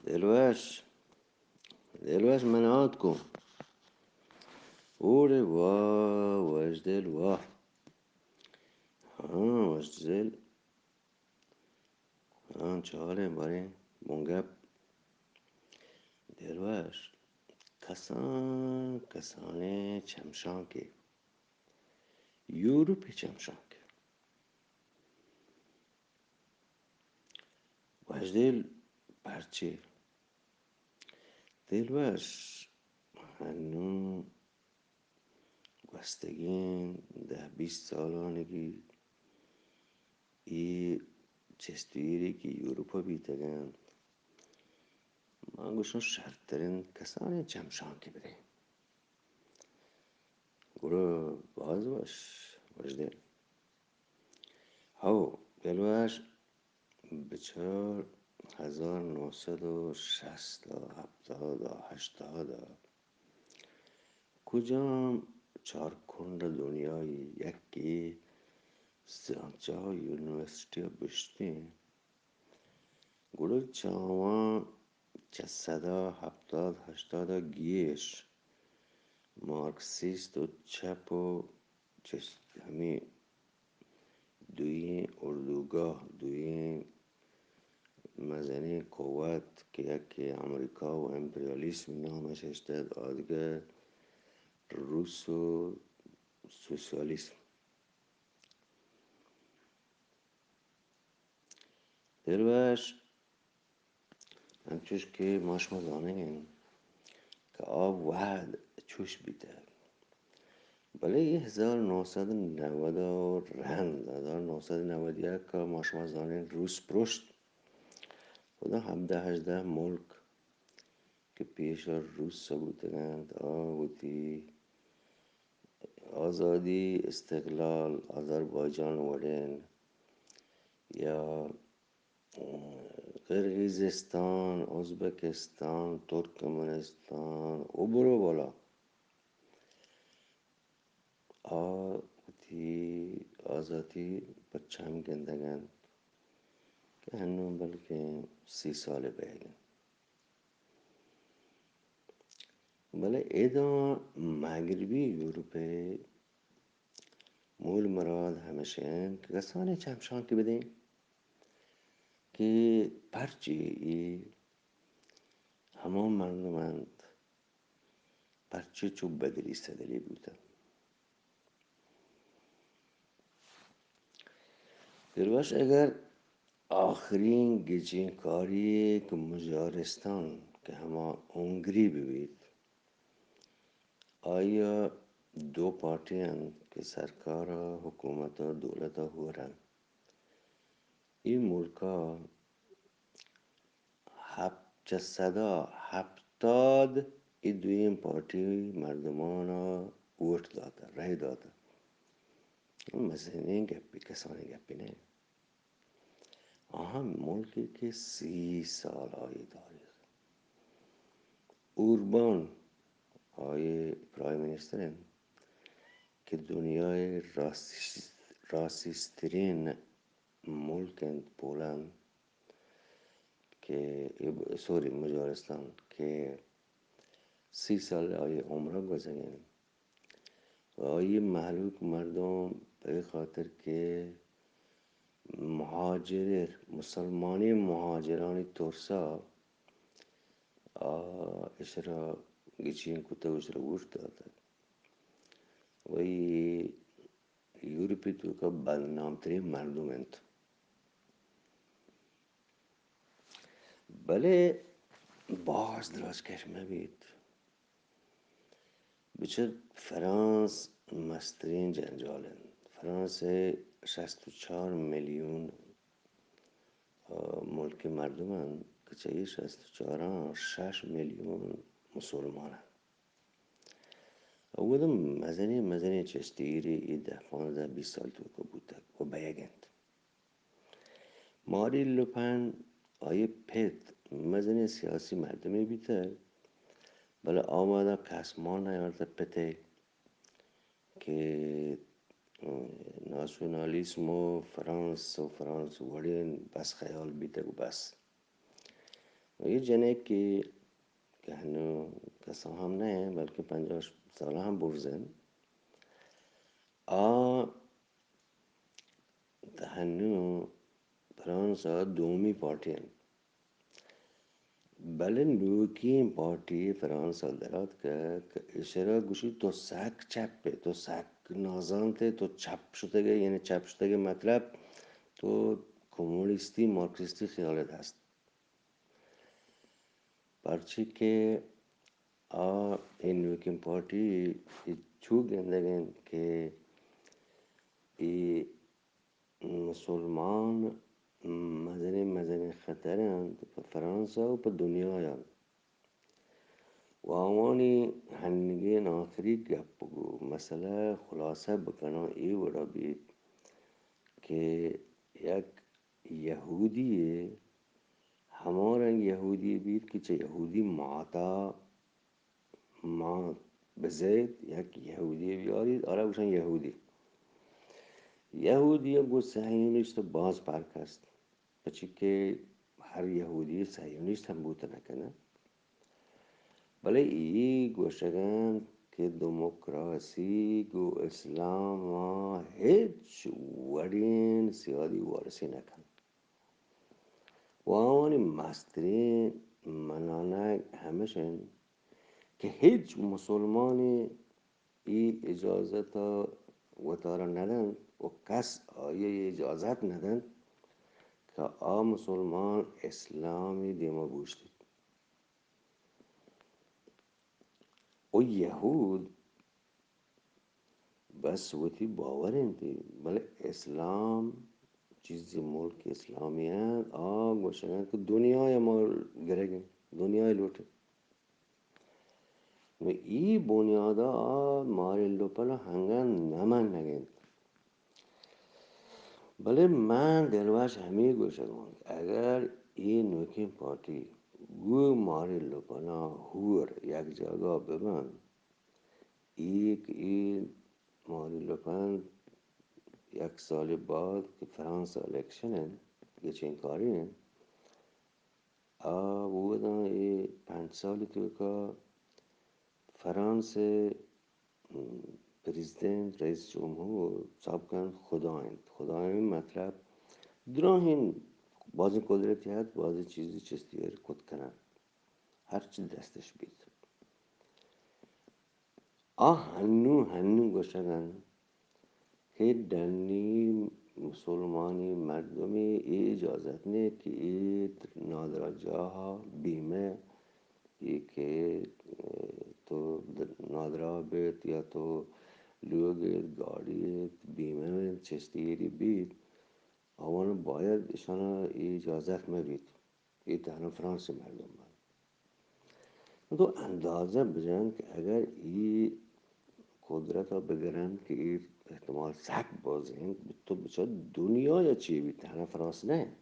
دلوش، دلوش من آتکوں. اوڑے واہ، وشدل واہ. ہاں، وشدل. ہاں، چاریں باریں بنگپ. دلوش، کسان، کسانیں چمشانکے. یورپی چمشانکے. وشدل، پرچے؟ دلوش، ہنوں گوستگیں دہ بیست سالانگی اے چست و ایرے کہ یورپ ء بیتگ انت، من گوشاں شرتریں کسانیں چمشانکے بدئے. گڑا باز وش، وشدل. ہو، دلوش، بچار، ہزار نو سد و شست ء، ہپتاد ء، ہشتاد ء کجام چار کنڈ دنیای یکے زانتچاہ یونیورسٹی ء بشتیں، گڑا چاواں چہ سد ء ہپتاد ہشتاد ء گیش مارکسیست و چپ و چست ہمے دوئیں اردوگاہ، دوئیں مزنیں قوت کہ یکے امریکہ و امپریالیسم نامش اشتگ، آدگہ روس و سوسیالیسم. دلوش، انچوش کہ ما شما زانگ ء ایں کہ آ وہد چوش بیتگ، بلے اے ہزار نو سد نود ء رند، ہزار نو سد نود یک ء ما شما زانیں روس پرشت، خدا ہبدہ ہژدہ ملک کہ پیش ء روس ء بوتگ انت، آ وتی آزادی، استقلال، آذربائیجان وڑیں یا قرقیزستان، ازبکستان، ترکمنستان و برو بالا، آ وتی آزاتی پچ ہم گندگ انت کہ ہنوں بلکیں سی سال ء بیگ انت. بلے ادا مغربی یورپ ء مول مراد ہمیش انت کہ کسانیں چمشانکے بدیں کہ پرچے اے ہما مردم انت، پرچے چو بدلی سدلی بوتگ. دلوش، اگر آخرین گچین کاری کہ مجارستان کہ ہما ہنگری بہ بیت، آئی ء دو پارٹی انت کہ سرکار ء حکومت ء دولت ء ہور انت. اے ملک ء ہپت، چہ سد ء ہپتاد اے دوئیں پارٹی مردمان ء ووٹ داتہ، رئے داتہ. مزنیں گپے، کسانیں گپے نہ انت. آہاں ملکے کہ سی سال آئی تاریخ. اوربان آئی پرائم منسٹر انت کہ دنیای راسیس-، راسیسترین ملک انت پولند کہ، سوری، مجارستان کہ سی سال آئی عمر گوزگ انت. و آئی مہلوک مردم پہ خاطر کہ مہاجر، مسلمانی مہاجرانی ترسا آ اشرا گچین کتگ و اشرا ووٹ داتگ. و اے یورپی توکا بدنام ترین مردم انت. بلے باز دراز کش مہ بیت. بچار، فرانس مسترین جنجال انت. فرانس ء شست و چار میلیون، آ، ملک مردم انت کہ چہ اے شست و چاراں شش میلیون مسلمان انت. اود مزنیں، مزنیں چست ایرے اے دہ پانزدہ بیست سال توکا بوتگ و بیگ انت. مارین لوپن، آئی پت مزنیں سیاسی مردمے بیتگ، بلے آ وہدا کس مان نیارتہ پت ء کہ ناسیونالیسم و فرانس و فرانس وڑیں بس خیال بیتگ و بس. و و یہ جنک کہ، کہ ہنو کسا ہم نہ ہیں، بلکہ پنجاہ سالہ ہم برز ہیں۔ آ ہنو فرانس ء دومی پارٹی انت۔ بلے نوکیں پارٹی فرانس ء دراتکگ کہ اشرا گوشی تو سک چپ ئے، تو سک نازانت ئے، تو چپ شتگ ئے، یعنی چپ شتگ ئے مطلب تو کمونیستی مارکسیستی خیالت ہست۔ پرچی کہ آ اے نوکیں پارٹی اے چو گندگ انت کہ اے مسلمان مزنیں مزنیں خطر انت پہ فرانس ء و پہ دنیا ء۔ و آوانی ہنگین آخری گپ گو مسئلہ خلاصہ بکناں اے وڑا بیت کہ یک یہودی ء ہما رنگ یہودی بیت کہ چہ یہودی ماتا ما بزید یک یہودی بیاریت، آرا گوشن یہودی۔ یہودی ء گوں صہیونسٹ باز فرق است، پچی کہ ہر یہودی صہیونسٹ ہم بوت نہ کنت۔ بلے ای گوشگ انت کہ دموکراسی گوں اسلام ء ہچ وڑین سیادی وارسی نہ کنت۔ و آوانی مسترین منانگ ہمش انت کہ ہچ مسلمانے ای اجازت ء وتارا ندنت و کس آئی ء اجازت ندنت کہ آ مسلمان اسلامی دیما بوشتیت۔ و یہود بس وتی باور انت، بلے اسلام چیزی ملک اسلامی انت، آ گوشگ انت کہ دنیا ء ما گرگ انت، دنیا ء لوٹ انت۔ نو ای بنیاد ء آ مارین لوپن ء ہنگن نہ منگ انت۔ بلے من دلوش ہمے گوشگ آں کہ اگر اے نوکیں پارٹی گوں مارین لوپن ء ہور یک جاگہ بہ بنت، اے کہ اے مارین لوپن یک سال بعد کہ فرانس ء الیکشن انت، گچین کاری انت، آ بوداں اے پنچ سال توکا فرانس ء پریزیدنت، رئیس جمہور، سابقاً خدا انت۔ خدا انت مطلب دراہیں بازیں قدرتی ہست، بازیں چیزی چستی ایر کت کنن، ہرچی دستش بیت۔ آ ہنو، ہنو گوشگ انت کہ ڈنی مسلمانی مردمے اے اجازت نے کہ اے نادراہ جاہ بیمہ اے کہ، اه، تو نادراہ بیت یا تو لوگ ایت، گاڑی ایت، بیمہ انت، چشتی ایری بیت، آوان باید اشانا اے اجازت مہ بیت۔ اے تہنا فرانس مردم انت۔ تو اندازہ بجن کہ اگر اے قدرت ء بگرن کہ اے احتمال سک باز انت، تو بچار دنیا یا چی بیت، تہنا فرانس نہ انت۔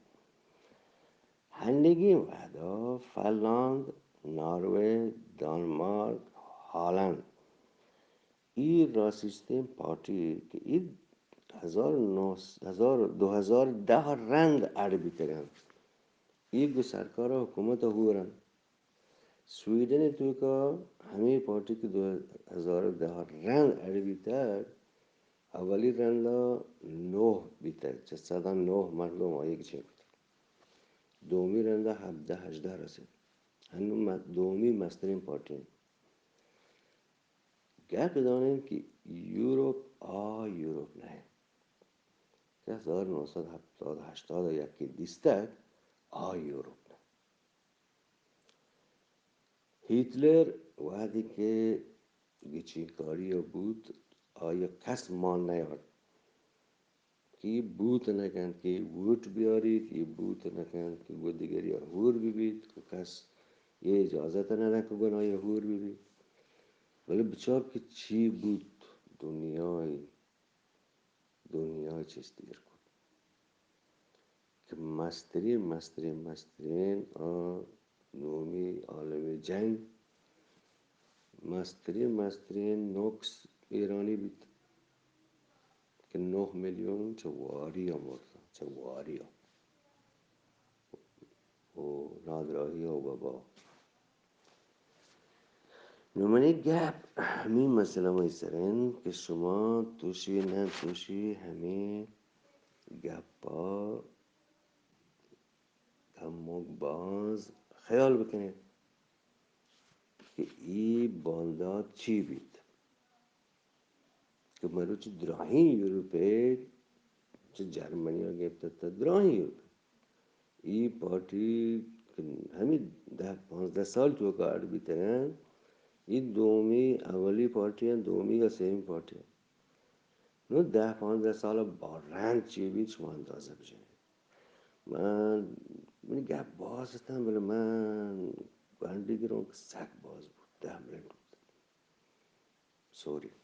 ہنگیں وہدا فنلاند، ناروے، دانمارک، ہالند، اے راسیستیں پارٹی کہ اے ہزار نو، ہزار، دو ہزار دہ رند اڑ بیتگ انت۔ اے گوں سرکار ء حکومت ء ہور انت۔ سویڈن ء توکا ہمے پارٹی کہ دو ہزار دہ رند اڑ بیتگ، اولی رندا نوہ بیتگ، چہ صدا نوہ مردم آیگ چین کتگ۔ دومی رندا ہبدہ ہژدہ رسید۔ ہنو م-، دومی مسترین پارٹی انت۔ گپ دانیں کہ یورپ آ یورپ نہ انت۔ کہ ہزار نو سد ہپتاد ہشتاد ء یکے دیستگ، آ یورپ نہ۔ ہٹلر وہدے کہ گچینکاری ء بوت، آئی ء کس مان نیارت کہ اے بوت نہ کنت کہ اے ووٹ بیاریت، اے بوت نہ کنت کہ گوں دگری ء ہور بہ بیت، کہ کس اے اجازت ء نہ دنت کہ گوں آئی ء ہور بہ بیت۔ بلے بچار کہ چی بوت، دنیائے دنیا چست ایر کت کہ مسترین، مسترین، مسترین، آ، دومی عالمی جنگ، مسترین، مسترین نقص ایرانی بیت کہ نو میلیون چہ واری ء مرت، چہ واری ء۔ و نادراہی ءُ وبا۔ نوں منی گپ ہمے مسئلہ مئے سر انت کہ شما توشی نہ توشی ہمے گپ ءَ کموک باز خیال بکنیں کہ اے باندات چی بیت۔ کہ مروچی دراہیں یورپ ءَ، چہ جرمنی ءَ گپت تا دراہیں یورپ ءَ، اے پارٹی کہ ہمے دہ پانزدہ سال توکا اڈ بیتگ انت، اے دومی اولی پارٹی انت، دومی یا سیمی پارٹی انت۔ نوں دہ پانزدہ سال ءَ بارنت چی بیت، شما اندازہ بجنید۔ من، منی گپ باز اتاں، بلے من گنڈی گروں کہ سک باز بوت، دہ منٹ بوت۔ سوری۔